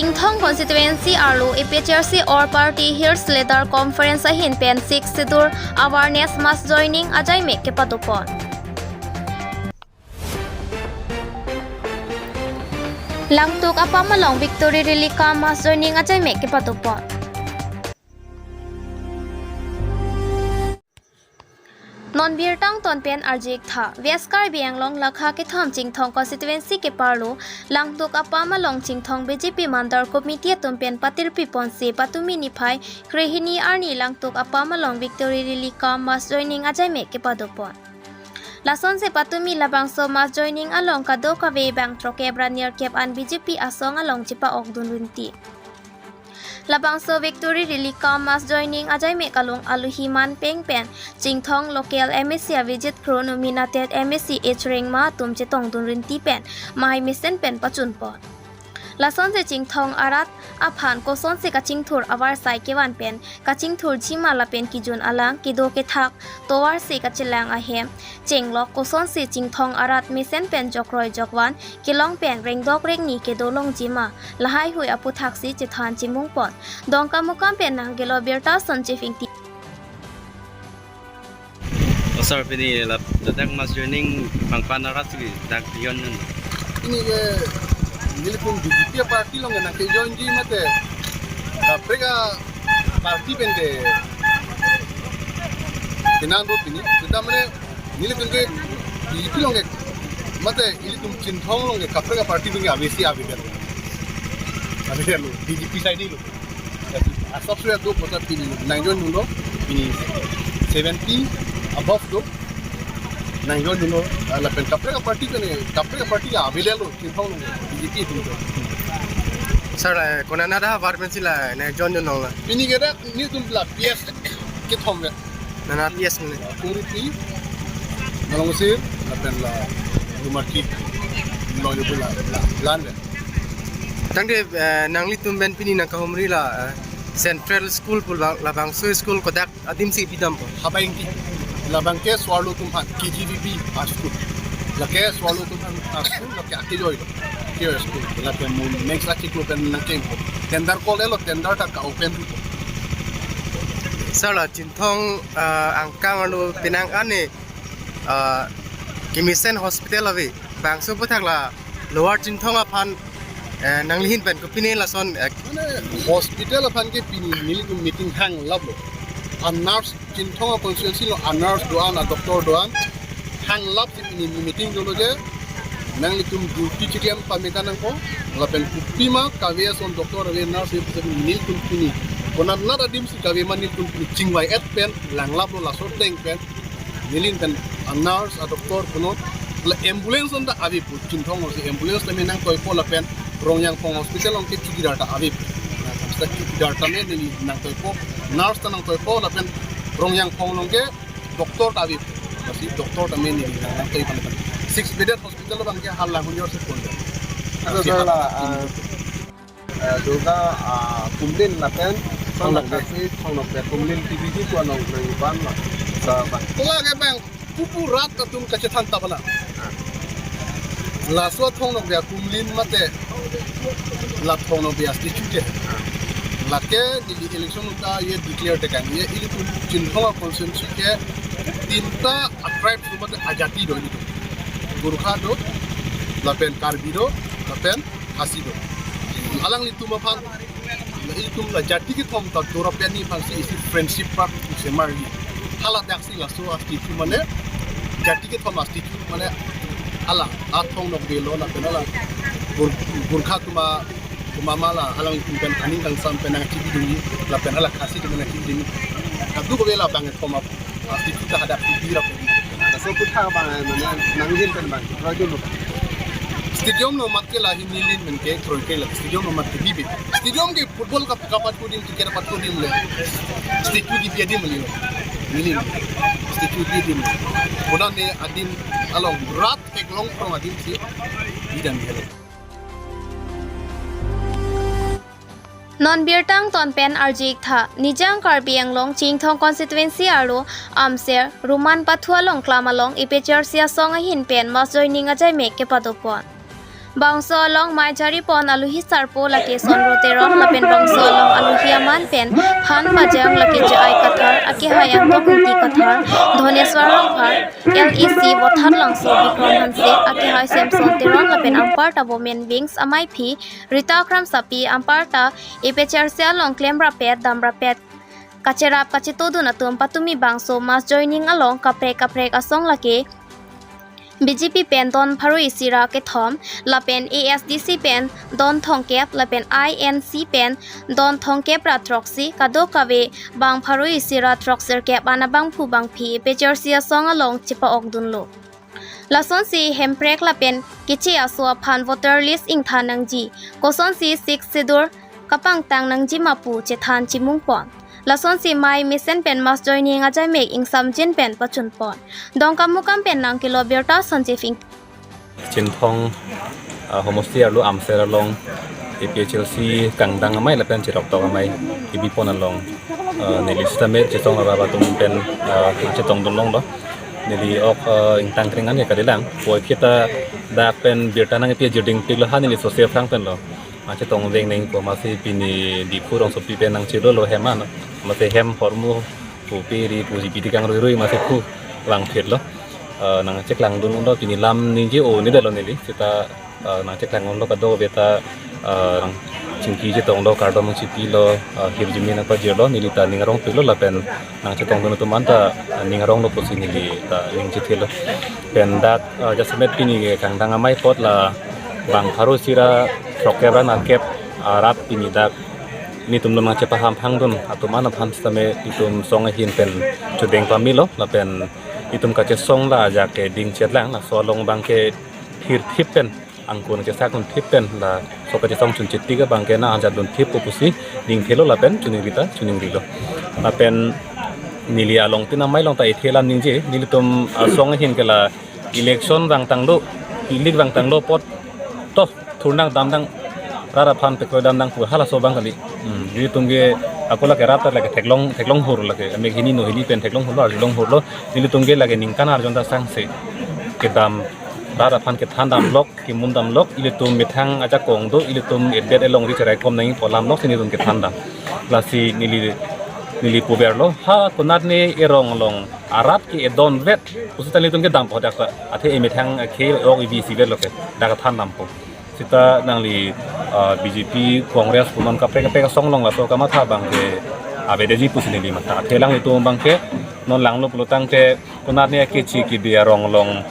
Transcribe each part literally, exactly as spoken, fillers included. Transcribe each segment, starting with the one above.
Chinthong constituency arlo A P H L C All Party Hills Leader Conference ahin pen Sixth Schedule awareness mass joining ajaimek kepadopon. Langtuk apam along Victory Rally cum mass joining ajaimek kepadopon. Non birta angton pen arju-ik tha, West Karbi Anglong lakha kethom Chinthong constituency keparlo Langtuk apam along Chinthong B J P Mandal Committee atum pen patirpi ponsi patumi niphai krehini arni Langtuk apam along Victory Rally cum mass joining ajaimek kepadopon. Lasonsi patumi labangso mass joining along kadokave bang throkep ra nerkep an B J P asong along chepa-okdun rinti. Labangso Victory Rally cum mass joining ajaimek along alohi manpeng pen Chinthong local M A C Avijit Kro, nominated M A C H Rengma atum chetongdun rinti pen mahai mesen pen pachunpon. Lasonsi Chinthong arat aphan kosonsi kachingthur avarsai kevan pen kachingthurji ma lapen kejun alang kedo kethak tovarsi kachelang ahem chenglok, kosonsi Chinthong arat mesen pen jokroi jokvan kelong pen rengdok rengni kedo longji ma, lahaihui aputhaksi chethan chimungpon. Dongkamukam pen nanggelo birta ason chevingti. Oh, sir, pini lap, ladak mass joining pangpan arat si dak yon nun. Pini ke nelitum B J P party along ke nangkejoinji mate kaprek aparty pen ke kenan do pini. Seta mane nelitum ke B J P along ke mate ilitum Chinthong along ke kaprek aparty pen ke avesi avedetlo. Avedetlo, B J P side lo. Asap suya do kota pini nangjoin dunlo, pini seventy above do nangjoin dunlo, ah, lapen kaprek aparty pen, kaprek aparty ke avedetlo, Chinthong along B J P dunlo. Sir, eh, konat ahavar pensi la nangjoin dunlo la? Pini ke dak nelitum la P S kethom ya. Nana P S mene. Kuri P, Nalong Sir, lapen la Rumaki, Nalong Sir la, la, lan ya. Tangte, eh, nanglitum pen pini nangkahumri la, eh, Central School pu la, labangso school kodak adimsi pidampo? Habai Ingti, labang ke Swarlo atum aphan K G V B a-school. Lake Swarlo atum aphan a-school, lake akejoi lo. K G V B a-school. Lake mo next achiklo pen nangkengpo. Tender call-etlo, tender ta ka-open thupo. Sir, la Chinthong, eh, angkang arlo penang an ne, eh, kemesen hospital ave. Bangso aputhak la Lower Chinthong aphan, eh, nanglihin pen kopine lason, eh, mane hospital aphan ke pini nelitum meeting hanglaplo. A-nurse Chinthong a-constituency along a-nurse do-an, a-doctor do-an, hanglapsi pini meeting dolo je nanglitum duty chiklem pame nangpo, lapen kopima kave ason doctor ave, nurse ave pusi nelitum pini konat nat adimsi kave ma nelitum pini chingvai-et pen langlaplo, laso ateng pen nelihin pen a-nurse, a-doctor punon, la ambulance anta avepo, Chinthong alongsi ambulance tame nangtoipo lapen Rongjangphong hospital along ke chowkidar ta avepo. Seta chowkidar tame neli nangtoipo, nurse ta nangtoipo lapen Rongjangphong along ke doctor ta avepo. Lasi doctor tame neli nang, nangtoipo lapen six bedded hospital abang ke hala hunjor se pon. Ado lasi sir, hala la, ah, eh, Durga, ah, Kumlin lapen Thong Nokbe. Thong Nokbe, Thong Nokbe, Kumlin T V G ko anong nang ban la. Sa ba. Pula ke bang pupu rat atum kachethan ta bana. Laso Thong Nokbe Kumlin mate la Thong Nokbe statue ke. Lake neli election ta ye declare tekang, ye ilitum Chinthong constituency ke tinta a-tribe mate ajati do ilitum. Gorkha do, lapen Karbi do, lapen Khasi do. Alanglitum aphan, la ilitum la jati kethom ta dorapani aphansi isi friendship park semarji. Haladaksi laso a-statue mane jati kethom a-statue mane hala a Thong Nokbe lo lapen hala Gur-, Gorkha atum a, atum ama la alanglitum pen aning kangsam pen nangchibidunji lapen hala Khasi atum pen nangchibidunji. Kadokave labang kethom a statue ta hadak si birap. Laso aputhak abang, eh, mane nanghin pen bang kroidunlo. Stadium along mat ke la hi nelihin pen ke kroikre la. Stadium along mat ke bibe. Stadium ke football kap-, kapathu adim, cricket kapathu adim le. Statue kipi adim le. Nelihin. Statue kipi adim le. Konane adim along rat theklong krong adimsi bidam helo. Non birta angton pen arju-ik tha, Nijang Karbi Anglong Chinthong constituency arlo Amser Roman Pathu along klam along A P H L C asong ahin pen mass joining ajaimek kepadopon. Bangso along mei jari pon aluhi sarpo lake Sonro Teron lapen bangso along aluhi aman pen phan pajang lake J I Kathar, akehai Angtong Ingti Kathar, Dhoneswar Rongphar, L E C Vothatlangso Bikram Hanse, akehai Samson Teron lapen anparta women wings amaiphi Rita Kramsapi, anparta A P H L C along klemrapet damrapet kacherap kachetodun atum patumi bangso mass joining along kaprek kaprek asong lake B J P pen don pharo isi ra kethom, lapen A S D C pen don thomkep, lapen I N C pen don thomkep ra throksi, kadokave bang pharo isi ra throksirkep an abangphu bangphi A P H L C asong along chepa-okdunlo. Lasonsi Hemprek lapen Keche aso aphan voter list ingthan nangji, kosonsi Sixth Schedule kapangtang nangji ma pu chethan chimung pon. Lasonsi mei mesen pen mass joining ajaimek ingsamjin pen pachun pon. Dongkamukam pen nangkelo birta Sanjay Ingti. Chinthong, ah, homosti arlo Amser along A P H L C kangdang amei lapen cheroktok amei kebi pon along, ah, neli sitame chetong arap atum pen, ah, chetongdun longlo. Neli ok, ah, ingtang kring an ke kalilang. Poi kita dak pen birta nangpi jirding tik lo ha neli sose phrang pen lo. Nangchetong veng nangpo, masi pini Diphu rongsopi pen nangchedolo hem an. Masi hem hormu pupi ri puji piti kang rui rui masi phu langphit lo. Eh, nangcheklangdun undo pini lam ningje o ni dalo neli. Seta, eh, nangcheklang undo kadokave ta, eh, nangchingki chetonglo, kardom nangchipilo, eh, hirjume nangpajirlo, neli ta ning arongpiklo lapen nangchetongdun atum anta, eh, ning aronglo pusi neli ta ning chithelo. Pen dak, eh, jasemet pini ke kangdang amei apot la bang pharo isi ra throkkep ra nerkep arat pini dak nelitum lo nangchepaham phangdun atum an aphan sitame itum song ahin pen chodeng pamelo lapen itum kachesong la ajak ke dingchetlang, laso along abang ke thirthip pen angkun chesak dunthip pen laso kachesong chunchit tik abang ke nang ajak dunthip pu pusi dingthelo lapen choningri ta choningrilo. Lapen neli along tin amei along ta ethe alam ningje, nelitum asong ahin ke la election vangtanglo, ilik vangtanglo apot to thurnang damdang, rat aphan pekroi damdang pu halaso abang kali. Hmm, nelitum ke ako lake rat lake theklong, theklong hur lake, amek hini no hini pen theklong hurlo, arjulong hurlo, nelitum ke lake ningkan arjon ta sangse kedam, rat aphan kethan damlok, kemun damlok, ilitum methang ajakong do, ilitum edet elongri cheraikom nangji pu alam lok si nelitum kethan dam. Lasi neli, neli puverlo, ha konatne erong along arat ke edon vet, pusi ta nelitum kedam po dak ta, athe emethang ke ok ebi isi vet lo ke, dak kethan dampo. Seta nangli, ah, B J P, Congress, pu non kaprek kaprek asong along laso kamatha abang ke avedetji pusi neli matha. Athe alanglitum abang ke non langlo pulotangte konatne akechi kebi arong along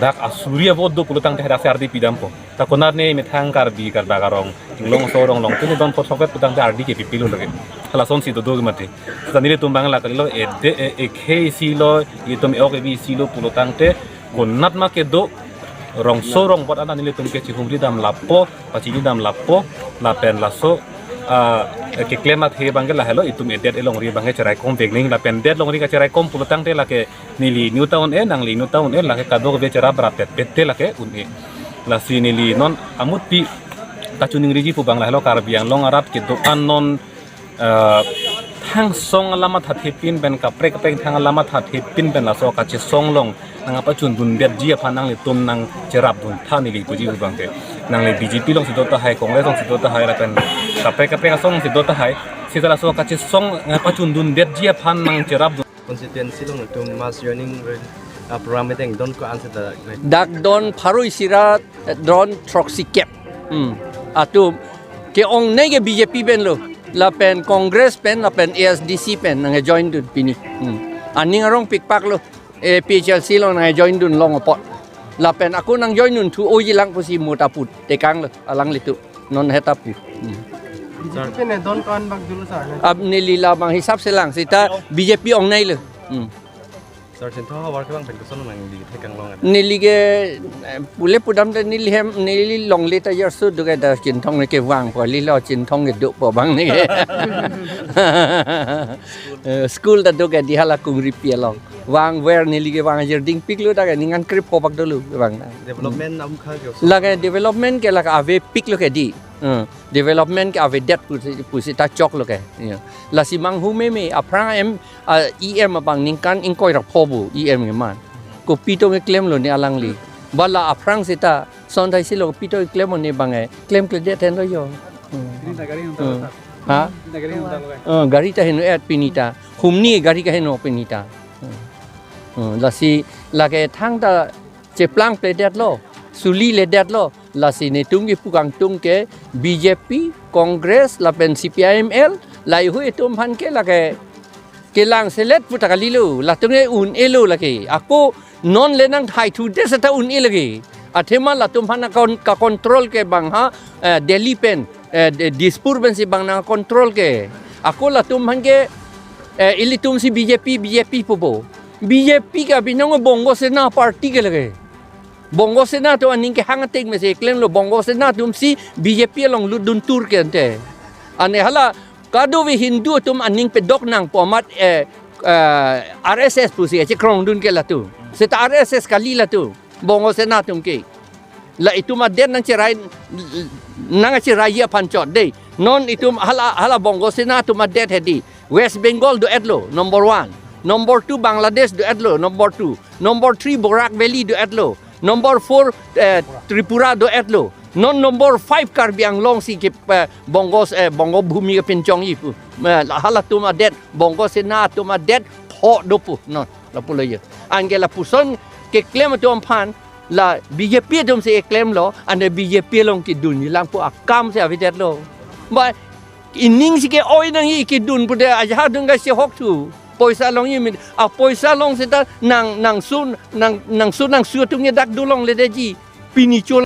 dak asuri avote do pulotangte hadak si ardi pidampo. Ta konatne methang Karbi Karbak arong, Inglongso arong along, pini don phot sokvet putangte ardi kepipilo lake. Halasonsi dodo ke mati. Seta nelitum abang la kalilo, ede, e, ekhei isi lo, itum e-ok ebi isi lo pulotangte, konat ma kedo, rongso rongbot anta nelitum ke chihumri dam lapo, pachini dam lapo, lapen laso, ah, keklem athe abang ke lahelo, itum edet elongri abang ke cheraikom vek nangji, lapen det longri kacheraikom pulotangte lake neli niuta un-e, nangli niuta un-e, lake kadokave cherap rapet pet te lake un-e. Lasi neli non amutpi kachoningriji pu abang lahelo, Karbi Anglong arat kedo-an non, eh, thangsong alam mathathepin pen kaprek kaprek thang alam mathathepin pen laso kachesong along nangpachundundetji aphan nanglitum nangcherapdun tha neli puji pu abang ke. Nangli B J P alongsi do tahai, Congress alongsi do tahai, lapen kaprek kaprek asong alongsi do tahai, seta laso kachesong nangpachundundetji aphan nangcherapdun. Constituency along itum mass joining re-, ah, program pen don ko-an seta. Dak don pharo isi ra, eh, don throksi kep. Hmm. Atum ke-ongnei ke B J P pen lo, lapen Congress pen, lapen A S D C pen nangjoin dun pini. Hmm. Aning arongpik pak lo, A P H L C along nangjoin dun long apot. Lapen ako nangjoin dunthu oji lang pusi mo ta pu tekang lo, alanglitum non heta pu. Hmm. B J P pen don ko-an bak dulu sir. Ab neli labang hisap selang seta B J P ongnei lo. Hmm. Sir, Chinthong havar kevang pen koson nangli thekang long? Neli ke, eh, pule pudamte neli hem, neli longle ta jarsu do ke dak Chinthong ne kevang po, lilo Chinthong kedo po abang ne ke. Eh, school ta do ke di hala Kungripi along. Vangver neli kevang jirding piklo dak ke ningan krip po bak dolo kevang na. Development amkha ke. Lake development ke lake avepiklo ke di. Eh, development ke avedet pusi, pusi ta choklo ke. Ya. Lasi manghu meme aphrang em, ah, E M abang ningkan ingkoi ra pho pu E M keman. Kopi tong keklemlo ne alangli. Ba la aphrang seta Son thai si lo pito klem one bang eh. Klemkledet henlo jo. Hmm. Ini ta gari yang Hmm. terletak. Ha? Ini ta gari yang terletak. Eh, gari ta heno-et pini ta. Humni gari kaheno pini ta. Hmm. Hmm. Lasi lake thangta cheplangpledetlo. Suliledetlo. Lasi netum kepu kangtung ke B J P, Congress, lapen C P I M L, laheihui atum aphan ke lake kelang selet pu ta kalilo, latum ke un-elo lake. Ako non le nang thaithudet seta un-e lake. Athema latum aphan akon-, ka-control ke bang ha, eh, Delhi pen, eh, de-, Dispur pensi bang nang control ke. Ako latum aphan ke, eh, ilitum si B J P, B J P pupo. B J P ke abinong Bongo Sena party ke lake. Bongo Sena atum aning kehang atik mesi klemlo, Bongo Sena atum si B J P along lutdun tur ke ante. Ane hala kadokave Hindu atum aning pedok nangpo amat, eh, eh, R S S pusi chekrongdun ke latum. Seta R S S kali latum. Bongo Sena atum ke. La itum adet nangcherai, nangcherai aphan chot dei. Non itum hala, hala Bongo Sena atum adet hedi. West Bengal do-etlo, number one. Number two, Bangladesh do-etlo, number two. Number three, Barak Valley do-etlo. Number four, eh, Tripura do-etlo. Non number five, Karbi Anglong si ke, eh, Bongos, eh, Bongo Bhumi ke pinchongji pu. Eh, la halatum adet, Bongo Sena atum adet, pho do pu. Non, lapulo ye. Anke lapuson keklem atum aphan, la B J P atum si klemlo, ane B J P along kedunji lang pu akam si avedetlo. Ba ining si ke-oi nangji kedun pude ajahak dun ga si hok thu. Poisa longji min, a poisa long seta nang, nangsun, nang, nangsun, nangsu atum ke dak dun longledetji. Pini chol